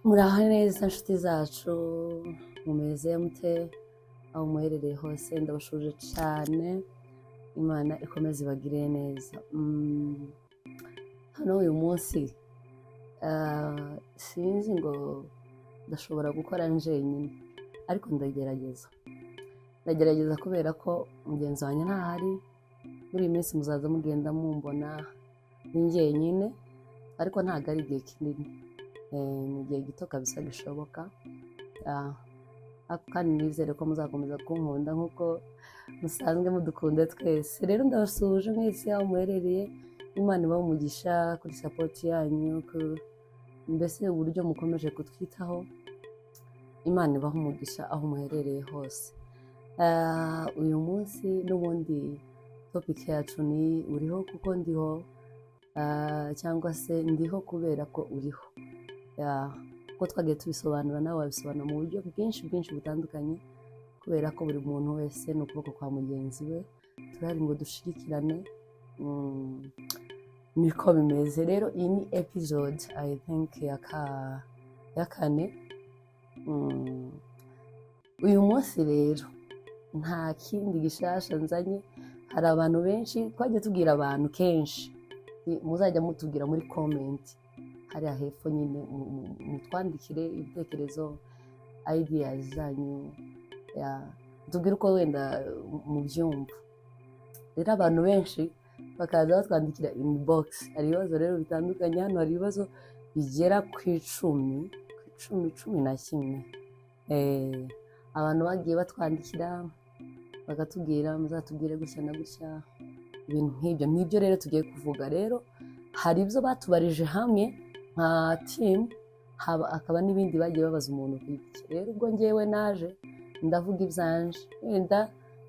Muraho neza nshuti zacu, mumeze mute aho muherereye hose? Ndabashuje cyane, Imana ikomeze ibagire neza. Hano uyu munsi sinzi ngo ndashobora gukora njyenyine, ariko ndagerageza, ndagerageza kubera ko mugenzi wanjye ntahari. Muri iyi minsi muzaza mugenda mumbona ni njyenyine, ariko ntabwo ari igihe kinini. Ni igihe gito kabisa gishoboka. Ariko kandi nizere ko muzakomeza kunkunda nk'uko musanzwe mudukunda twese. Rero ndabasuhuje mwese aho muherereye, Imana ibahe umugisha kuri support yanyu, mbese uburyo mukomeje kutwitaho. Imana ibahe umugisha aho muherereye hose. Uyu munsi n'ubundi topic yacu ni "Uriho kuko ndiho", cyangwa se "Ndiho kubera ko uriho". Uko twagiye tubisobanura, nawe wabisobanura mu buryo bwinshi bwinshi butandukanye, kubera ko buri muntu wese ni ukuboko kwa mugenzi we. Turahari ngo dushigikirane. Niko bimeze. Rero iyi ni episode, I think, ya kane. Uyu munsi rero nta kindi gishasha nzanye. Hari abantu benshi twagiye tubwira, abantu kenshi muzajya mutubwira muri comment hariya hepfo nyine, mutwandikire ibitekerezo, ideas zanyu, tubwire uko wenda mubyumva. Rero abantu benshi bakaza batwandikira inbox. Hari ibibazo rero bitandukanye hano, hari ibibazo bigera ku 10, ku 10, 11. Abantu bagiye batwandikira bakatubwira muzatubwire gutya na gutya, ibintu nk'ibyo. Nibyo rero tugiye kuvuga. Rero hari ibyo batubarije hamwe nka team, hakaba n'ibindi bagiye babaza umuntu ku giti cye. Rero ubwo ngewe naje ndavuga ibyanje, wenda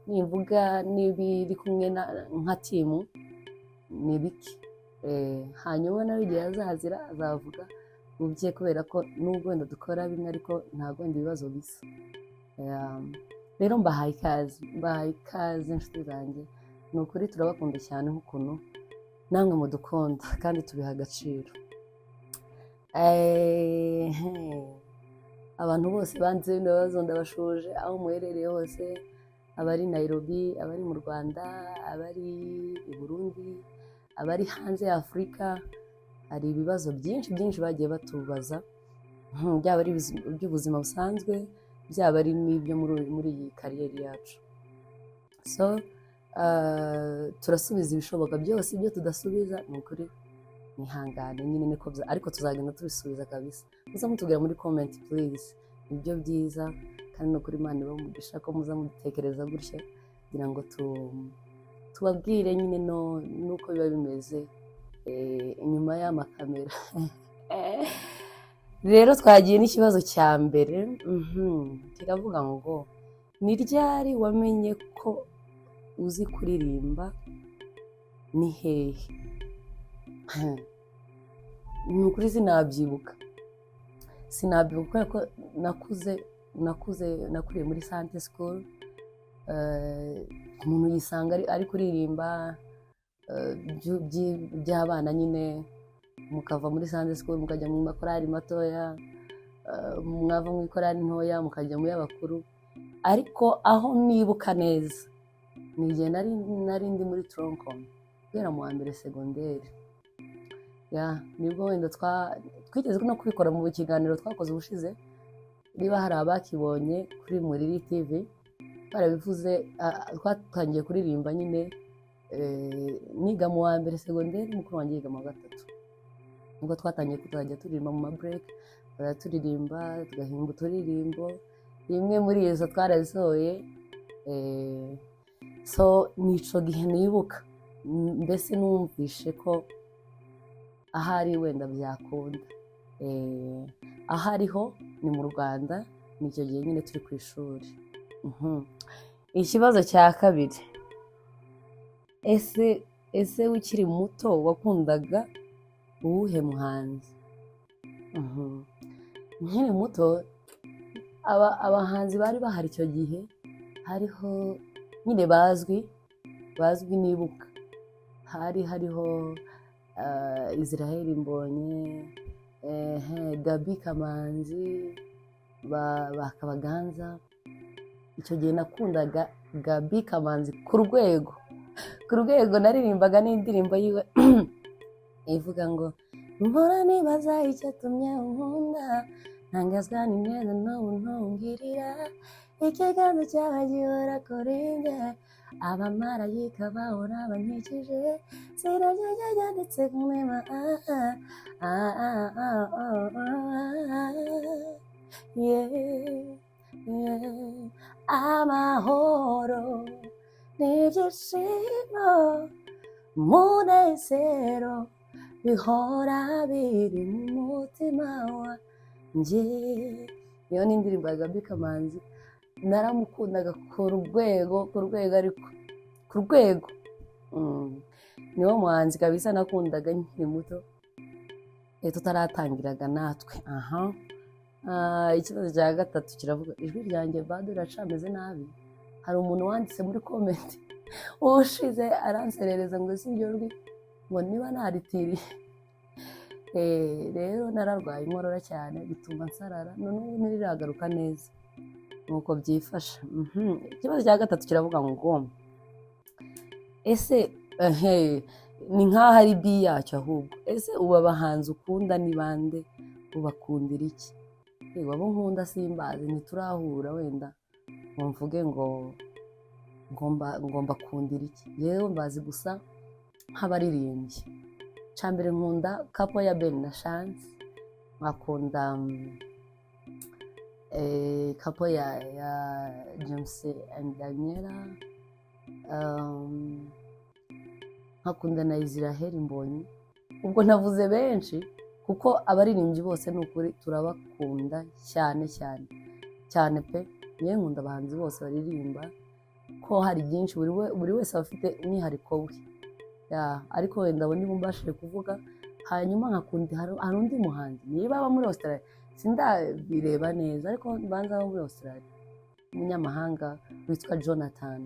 nimvuga n'ibiri kumwe nka team ni bike. Hanyuma nawe igihe azazira azavuga mu bye, kubera ko nubwo wenda dukora bimwe, ariko ntabwo wenda ibibazo bisa. Rero mbahaye ikaze, mbahaye ikaze inshuti zanjye. Ni ukuri turabakunda cyane nk'ukuntu namwe mudukunda, kandi tubiha agaciro. Abantu bose banze bino bibazo, ndabashuje aho muherereye hose, abari Nairobi, abari mu Rwanda, abari i Burundi, abari hanze ya Afurika. Hari ibibazo byinshi byinshi bagiye batubaza, byaba ari iby'ubuzima busanzwe, byaba ari n'ibyo muri iyi career yacu. So turasubiza ibishoboka byose. Ibyo tudasubiza, ni ukuri nihangane nyine, niko ariko tuzagenda tubisubiza kabisa. Muza mutubwira muri comment please, nibyo byiza. Kandi ni ukuri Imana ibahe umugisha ko muza mudutekereza gutya kugira ngo tubabwire nyine no nuko biba bimeze inyuma y'amakamera. Rero twagiye n'ikibazo cya mbere. Kiravuga ngo: "Ni ryari wamenye ko uzi kuririmba? Ni hehe?" Ni ukuri sinabyibuka, sinabyibuka, kubera ko nakuze nakuriye muri Sunday school. Umuntu yisanga ari kuririmba by'abana nyine, mukava muri Sunday school mukajya mu makorari matoya, mwava mu ikorari ntoya mukajya mu y'abakuru. Ariko aho nibuka neza ni igihe nari ndi muri tronc commun, guhera mu wa mbere segonderi. Ya, nibwo wenda twigeze no kubikora mu kiganiro twakoze ubushize, niba hari abakibonye kuri Muriri TV twarabivuze. Twatangiye kuririmba nyine niga mu wa mbere segonderi, mukuru wanjye yiga mu wa gatatu. Nibwo twatangiye kuzajya turirimba mu ma break, tukajya turirimba, tugahimba uturirimbo. Imwe muri izo twarazisohoye. So nico gihe nibuka, mbese numvishe ko ahari wenda byakunda. Ahariho ni mu Rwanda, ni icyo gihe nyine turi ku ishuri. Ikibazo cya kabiri: Ese ukiri muto wakundaga uwuhe muhanzi?" Nkiri muto, abahanzi bari bahari icyo gihe, hariho nyine bazwi bazwi nibuka, hari hariho Israel Mbonyi. Gaby Kamanzi, ba Kabaganza. Icyo gihe nakundaga Gaby Kamanzi ku rwego naririmbaga n'indirimbo yiwe ivuga ngo: "Mpora nibaza icyatumye unkunda, ntangazwa n'imyenda n'ubu ntungirira, ikiganza cyawe gihora kuri njye, abamarayika bahora bankikije, sinaryo ryanditse ku mutima." Ah, ah, ah, ah, ah, ah, yeah. Amahoro n'ibyishimo, munezero bihora biri mu mutima wanjye. Iyo ni indirimbo ya Gaby Kamanzi. Naramukundaga ku rwego, ariko ku rwego niwo muhanzi kabisa nakundaga nkiri muto, tutaratangiraga natwe aha. Ikibazo cya gatatu kiravuga: ijwi ryanjye bado riracameze nabi. Hari umuntu wanditse muri comment ubushize aranserereza ngo si iryo jwi, ngo niba naritiriye. Rero nararwaye inkorora cyane, bituma nsarara, none ubu ntiriragaruka neza, nuko byifashe. Ikibazo cya gatatu kiravuga ngo: ese ehe, ni nk'aho ari bi yacyo ahubwo, ese ubu abahanzi ukunda ni bande, ubakundira iki? Yego, abo nkunda simbazi, ntiturahura wenda ngo mvuge ngo ngomba kundira iki. Yewe, mbazi gusa nk'abaririmbyi. Cya mbere, nkunda couple ya Ben na Chance, nkakunda couple ya James and Daniela, nkakunda na Israel Mbonyi. Ubwo navuze benshi kuko abaririmbyi bose ni ukuri turabakunda cyane cyane cyane pe. Niyo nkunda abahanzi bose baririmba, ko hari byinshi buri wese aba afite umwihariko we. Ya, ariko wenda abo nibo mbashije kuvuga. Hanyuma nkakunda, hari undi muhanzi niba aba muri Australia, sindabireba neza, ariko mbanza aba muri Australia, umunyamahanga witwa Jonathan.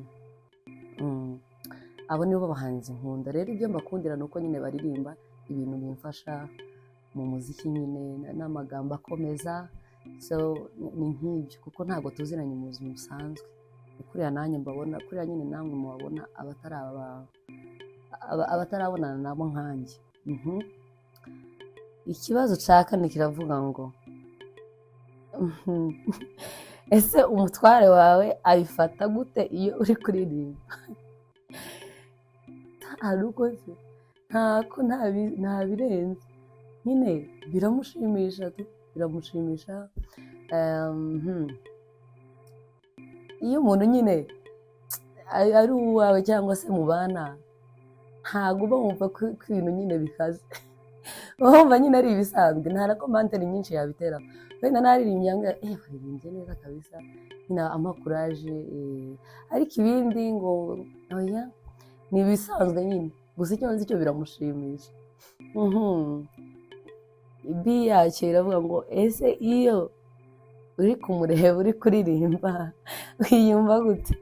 Abo nibo bahanzi nkunda. Rero ibyo mbakundira ni uko nyine baririmba ibintu bimfasha mu muziki nyine, n'amagambo akomeza. So ni nk'ibyo, kuko ntabwo tuziranye mu buzima busanzwe. Ni kuriya nanjye mbabona, kuriya nyine namwe mubabona, abatarabonana nabo nkanjye. Ikibazo cya kane kiravuga ngo: ese umutware wawe abifata gute iyo uri kuririmba? Nta uko se, ntako nta birenze nyine, biramushimisha tu, biramushimisha. Iyo umuntu nyine ari uwawe cyangwa se mubana, ntabwo uba wumva ko ibintu nyine bikaze, uba wumva nyine ari ibisanzwe, nta na commentaire nyinshi yabitera. Wenda naririmbye yambwira: "Eh, waririmbye neza kabisa," nyine ampa courage, ariko ibindi ngo oya, ni ibisanzwe nyine. Gusa icyo nzi cyo, biramushimisha. Bi yacyo iravuga ngo: ese iyo uri kumureba uri kuririmba wiyumva gute?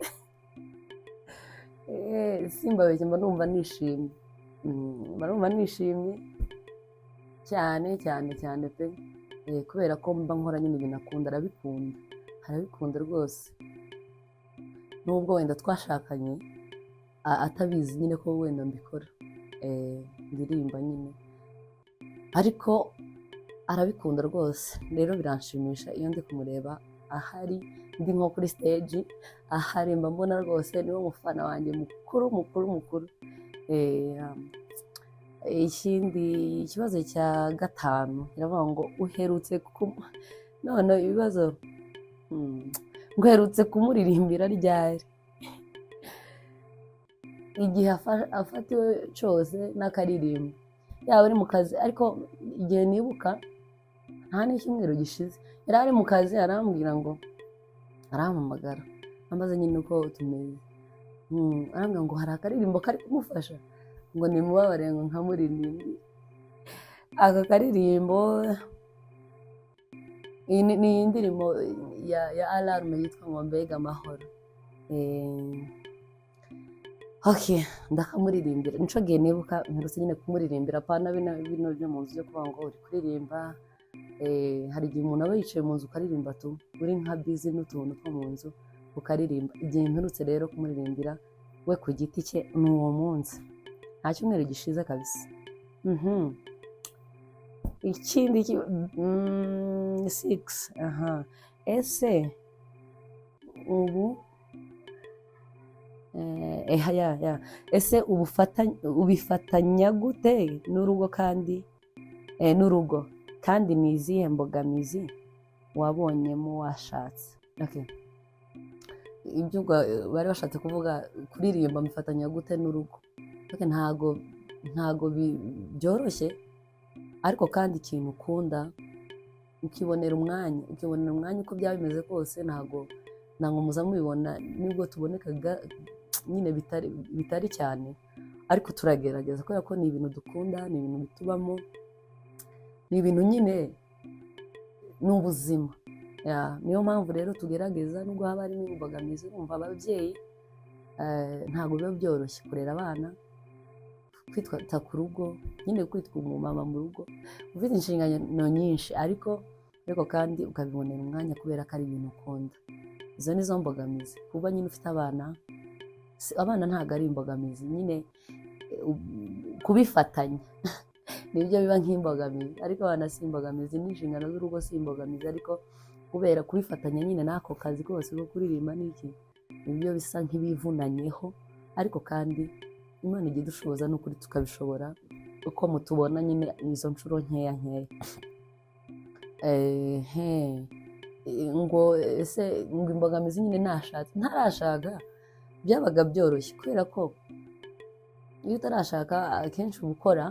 Simbabeshye, mba numva nishimye. Mba numva nishimye cyane cyane cyane pe. Kubera ko mba nkora nyine ibintu akunda. Arabikunda, arabikunda rwose, nubwo wenda twashakanye atabizi nyine ko wenda mbikora, ndirimba nyine, ariko arabikunda rwose. Rero biranshimisha iyo ndi kumureba ahari, ndi nko kuri stage ahari, mba mbona rwose niwe mufana wanjye mukuru mukuru mukuru. Ikindi ikibazo cya gatanu kiravuga ngo: uherutse none ibibazo, ngo uherutse kumuririmbira ryari? Igihe afatiwe cyose n'akaririmbo, yaba ari mu kazi, ariko igihe nibuka nta n'icyumweru gishize yari ari mu kazi, arambwira ngo, arampamagara ambaza nyine uko tumeze. Arambwira ngo hari akaririmbo kari kumufasha, ngo nimubabare, ngo nkamuririmbe aka karirimbo. Iyi ni indirimbo ya Alarme yitwa ngo "Mbega amahoro". Okay, ndakamuririmbira. Nico gihe nibuka mperutse nyine kumuririmbira, apana bino bino byo mu nzu byo kuvuga ngo uri kuririmba. Hari igihe umuntu aba yicaye mu nzu ukaririmba tu, uri nka busy n'utuntu two mu nzu ukaririmba. Igihe mperutse rero kumuririmbira we ku giti cye ni uwo munsi, nta cyumweru gishize kabisa. Ikindi six, aha, ese ubu ya ese ubifatanya gute n'urugo kandi ni izihe mbogamizi wabonyemo washatse? Okay. Ibyo ubwo bari bashatse kuvuga, kuririmba mbifatanya gute n'urugo? Okay, ntago byoroshye, ariko kandi ikintu ukunda ukibonera umwanya uko byaba bimeze kose. Ntago muza mubibona nubwo tuboneka nyine bitari cyane, ariko turagerageza kubera ko ni ibintu dukunda, ni ibintu bitubamo, ni ibintu nyine, ni ubuzima. Ya, niyo mpamvu rero tugerageza nubwo haba harimo imbogamizi. Urumva ababyeyi, ntabwo biba byoroshye kurera abana, kwita ku rugo nyine, kwitwa umumama mu rugo ufite inshingano nyinshi, ariko kandi ukabibonera umwanya kubera ko ari ibintu ukunda. Izo ni zo mbogamizi. Kuba nyine ufite abana, abana ntabwo ari imbogamizi nyine, kubifatanya nibyo biba nk'imbogamizi, ariko abana si imbogamizi, n'inshingano z'urugo si imbogamizi, ariko kubera kubifatanya nyine n'ako kazi kose ko kuririmba n'iki, nibyo bisa nk'ibivunanyeho. Ariko kandi Imana ijya idushoboza n'ukuri tukabishobora uko mutubona nyine izo nshuro nkeya nkeya. Ehe, ngo ese ngo imbogamizi nyine nashatse? Ntarashaka byabaga byoroshye, kubera ko iyo utarashaka akenshi uba ukora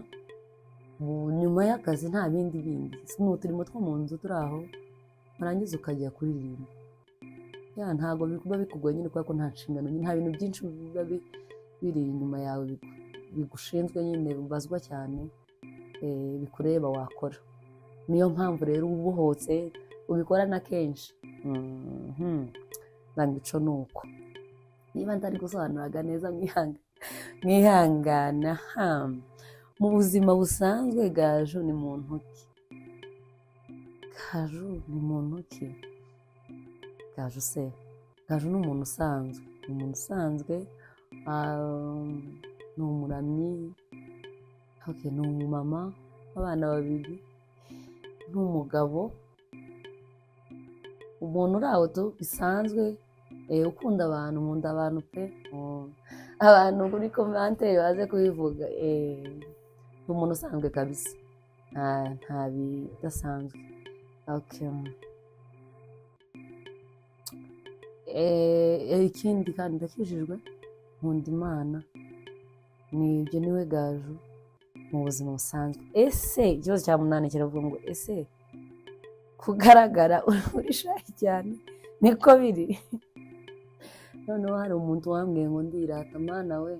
nyuma y'akazi, nta bindi bindi, ni uturimo two mu nzu turi aho, warangiza ukajya kuririmba. Ya, ntabwo biba bikugoye nyine, kubera ko nta nshingano, nta bintu byinshi biba biri inyuma yawe bigushinzwe nyine, ubazwa cyane, bikureba wakora. Niyo mpamvu rero uba ubohotse, ubikora na kenshi. Nanga ico ni uko niba ntari gusobanuraga neza, mwihangana. Ha, mu buzima busanzwe Gaju ni muntu ki? Gaju ni muntu ki? Gaju se, Gaju ni umuntu usanzwe, ni umuntu usanzwe, ni umuramyi, okay, ni umumama w'abana babiri, ni umugabo, umuntu uri aho tu bisanzwe, ukunda abantu. Nkunda abantu pe. Abantu kuri commentaire baze kubivuga. Ni umuntu usanzwe kabisa, nta bidasanzwe. Okay. Ikindi kandi ndakijijwe, nkunda Imana, ni ibyo, niwe Gaju mu buzima busanzwe. Ese ikibazo cya munani kiravuga ngo: ese kugaragara uri shy cyane niko biri? Noneho hari umuntu wambwiye ngo ndirata. Mana we,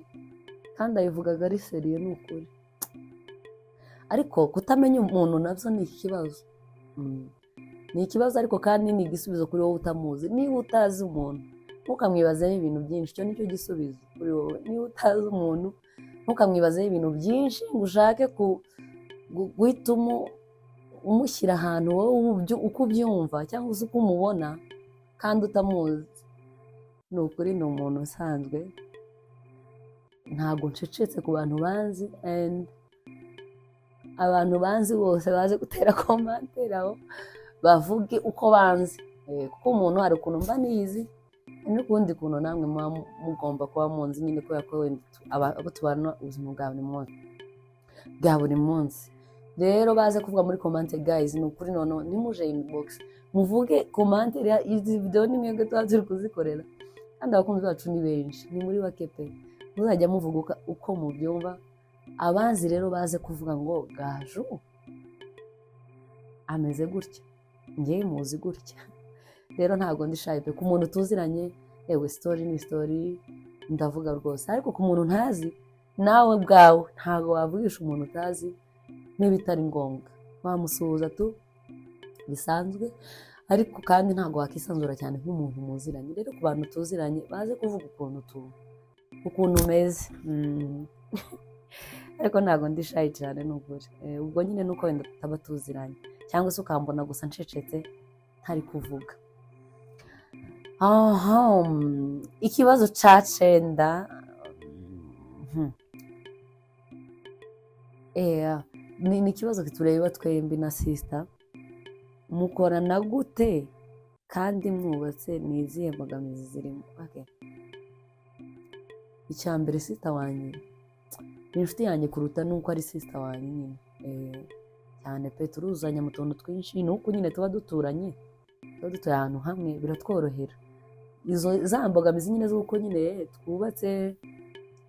kandi abivugaga ari sérieux, ni ukuri. Ariko kutamenya umuntu nabyo ni ikibazo. Ni ikibazo, ariko kandi ni igisubizo kuri wowe utamuzi. Niba utazi umuntu, ntukamwibazeho ibintu byinshi. Icyo nicyo gisubizo kuri wowe. Niba utazi umuntu, ntukamwibazeho ibintu byinshi ngo ushake guhita umushyira ahantu wowe uko ubyumva cyangwa se uko umubona kandi utamuzi. Ni ukuri, ni umuntu usanzwe, ntabwo ncecetse ku bantu banzi, and abantu banzi bose baze gutera commentaire aho bavuge uko banzi. Kuko umuntu hari ukuntu mba niyizi, hari n'ukundi kuntu namwe muba mugomba kuba munzi nyine, kubera ko wenda abo tubana ubuzima bwa buri munsi. Rero baze kuvuga muri comment, guys, ni ukuri. Noneho ntimuje inbox, muvuge commentaire. Izi video ni mwebwe tuba turi kuzikorera, kandi abakunzi bacu ni benshi, ni muri bake pe. Muzajya muvuga uko mubyumva. Abanzi rero baze kuvuga ngo Gaju ameze gutya, ngewe muzi gutya. Rero ntabwo ndi shy pe. Ku muntu tuziranye, yewe, story ni story, ndavuga rwose. Ariko ku muntu ntazi, nawe ubwawe ntabwo wavugisha umuntu utazi niba bitari ngombwa. Wamusuhuza tu bisanzwe, ariko kandi ntabwo wakisanzura cyane nk'umuntu muziranye. Rero ku bantu tuziranye baze kuvuga ukuntu umeze. Ariko ntabwo ndi shy cyane, ni ukuri. Ubwo nyine nuko wenda tutaba tuziranye. Cyangwa se ukambona gusa ncecetse ntari kuvuga. Aha, ikibazo ca cenda, ni ikibazo kitureba twembi na sister. Mukorana gute kandi mwubatse? Ni izihe mbogamizi zirimo? Okay. Icya mbere, sister wanjye ni inshuti yanjye kuruta nuko ari sister wanjye nyine. Cyane pe, turuzanya mu tuntu twinshi. Ni uko nyine tuba duturanye, tuba dutuye ahantu hamwe, biratworohera. Izo za mbogamizi nyine z'uko nyine twubatse,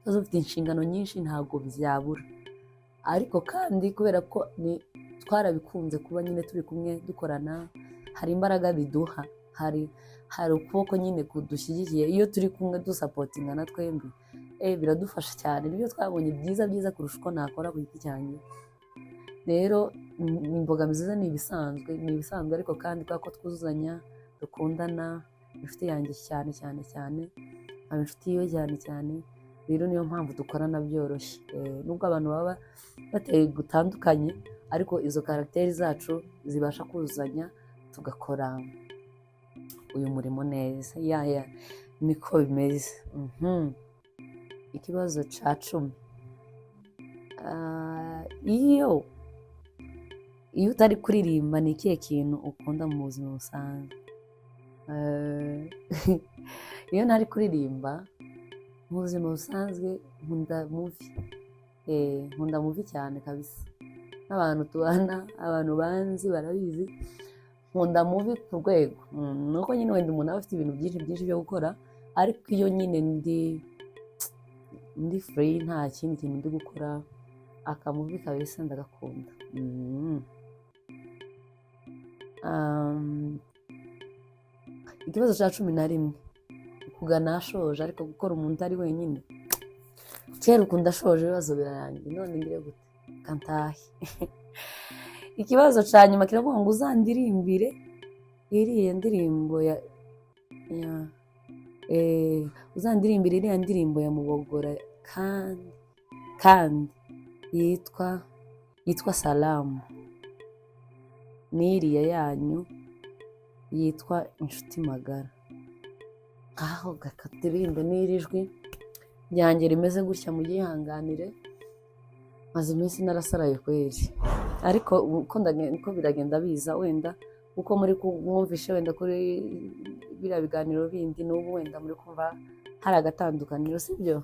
tuba dufite inshingano nyinshi, ntabwo byabura. Ariko kandi kubera ko ni twarabikunze kuba nyine turi kumwe dukorana, hari imbaraga biduha, hari ukuboko nyine kudushyigikiye. Iyo turi kumwe dusupportingana twembi, biradufasha cyane. Nibyo twabonye byiza byiza kurusha uko nakora ku giti cyanjye. Rero imbogamizi zo ni ibisanzwe, ni ibisanzwe. Ariko kandi kubera ko twuzuzanya, dukundana, inshuti yanjye cyane cyane cyane, nkaba inshuti yiwe cyane cyane. Rero niyo mpamvu dukorana byoroshye. Nubwo abantu baba bateye gutandukanye, ariko izo caractère zacu zibasha kuzuzanya, tugakora uyu murimo neza. Ya, niko bimeze. Ikibazo ca 10. Iyo utari kuririmba, ni ikihe kintu ukunda mu buzima busanzwe? Iyo ntari kuririmba, mu buzima busanzwe nkunda movie. Nkunda movie cyane kabisa. N'abantu tubana, abantu banzi barabizi, nkunda movie ku rwego. Nuko nyine wenda umuntu aba afite ibintu byinshi byinshi byo gukora, ariko iyo nyine ndi free, nta kindi kintu ndi gukora, akamovie kabisa ndagakunda. Ikibazo cya 11, kugana ashoje. Ariko gukora umuntu ari wenyine, kera ukunda ashoje ibibazo birarangiye, none ngire gute kantahe? Ikibazo cya nyuma kiravuga ngo uzandirimbire iriya ndirimbo ya uzandirimbire iriya ndirimbo ya Mubogora kandi yitwa Salamu, n'iriya yanyu yitwa Inshuti Magara. Nkaho gakatirimbe n'iri jwi ryanjye rimeze gutya, muyihanganire, maze iminsi narasaraye kweri. Ariko uko biragenda biza, wenda uko muri mwumvishe wenda kuri biriya biganiro bindi n'ubu, wenda muri kumva hari agatandukaniro, sibyo?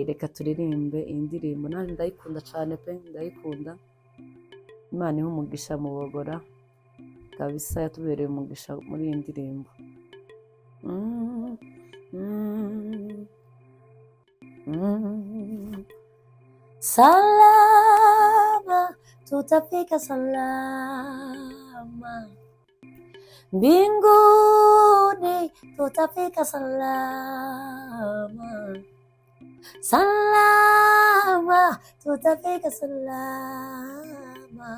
Reka turirimbe iyi ndirimbo, nanjye ndayikunda cyane pe, ndayikunda. Imana ihe umugisha Mubogora kabisa, yatubereye umugisha muri iyi ndirimbo. Salama, tutafika salama mbinguni, tutafika salama, salama, tutafika salama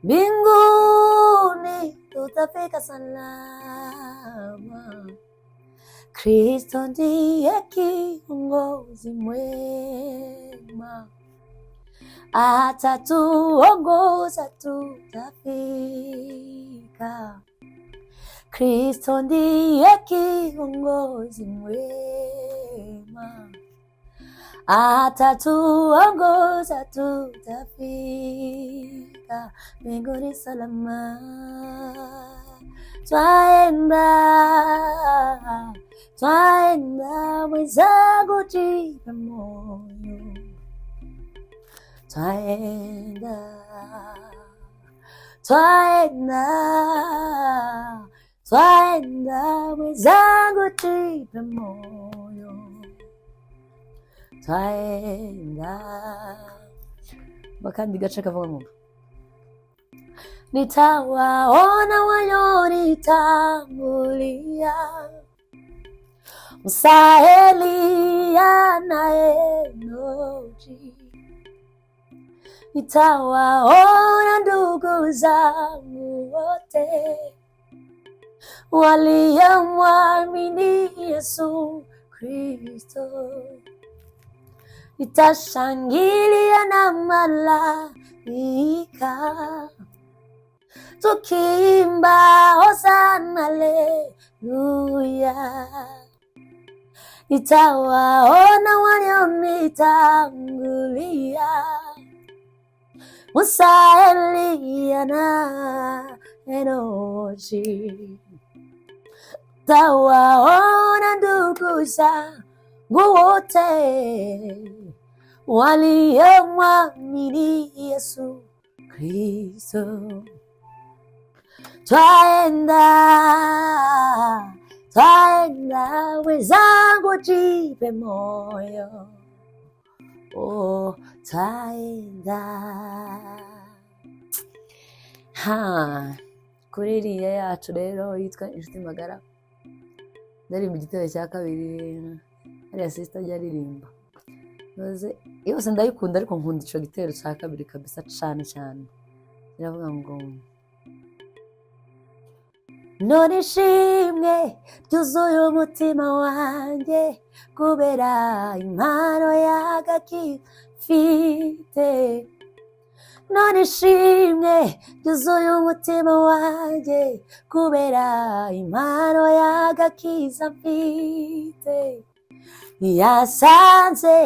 mbinguni, tutafika salama. Kristo ndiye kiongozi mwema, atatuongoza tutafika. Kristo ndiye kiongozi mwema, atatuongoza tutafika mbinguni salama. Twaenda, twaenda, mwenzangu, jipe moyo. Twaenda, twaenda, twaenda, mwenzangu, jipe moyo. Twaenda. Akandi gace kavuga ngo nitawaona walionitangulia, Musa, Eliya na Enoki, nitawaona ndugu zangu wote waliomwamini Yesu Kristo, nitashangilia na malaika. marayika, tukiimba hosana haleluya. Nitawaona walionitangulia, Musa, Eliya na Enoshi. Tawaona ndugu zangu wote waliomwamini Yesu Kristo. Twaenda, twaenda, wenzangu, jipe moyo. Oh, twaenda. Ha, kuri iriya yacu rero yitwa Inshuti Magara, ndaririmba igitero cya kabiri, hariya sister ajya aririmba. Maze yose ndayikunda, ariko nkunda ico gitero cya kabiri kabisa cane cyane. Iravuga ngo: "None ishimwe ryuzuye umutima wanjye kubera impano y'agakiza mfite. None ishimwe ryuzuye umutima wanjye kubera impano y'agakiza mfite. Yasanze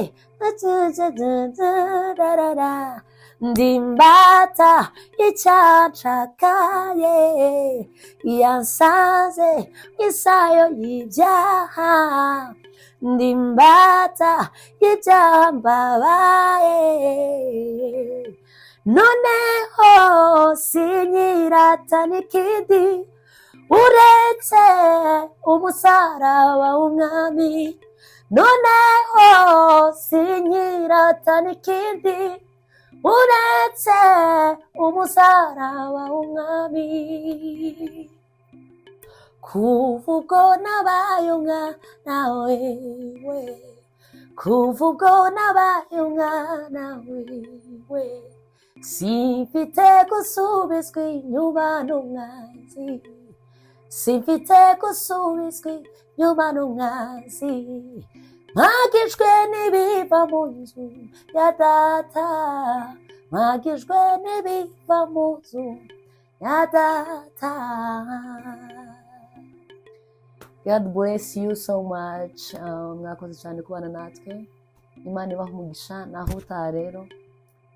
ndi imbata y'icyancakaye, yansanze mu isayo y'ibyaha, ndi imbata y'ibyaha mbabaye. Noneho sinyirata n'ikindi uretse umusaraba w'Umwami. Noneho sinyirata n'ikindi uretse umusaraba w'Umwami. Kuva ubwo nabaye umwana wewe, kuva ubwo nabaye umwana wiwe, simfite gusubizwa inyuma n'umwanzi, simfite gusubizwa inyuma n'umwanzi. Mpagijwe n'ibiva mu nzu ya data, mpagijwe n'ibiva mu nzu ya data." God bless you so much. Mwakoze cyane kubana natwe. Imana ibaha umugisha. Naho utaha rero,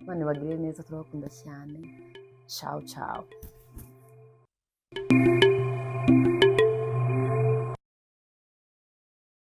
Imana ibagirire neza, turabakunda cyane. Ciao ciao.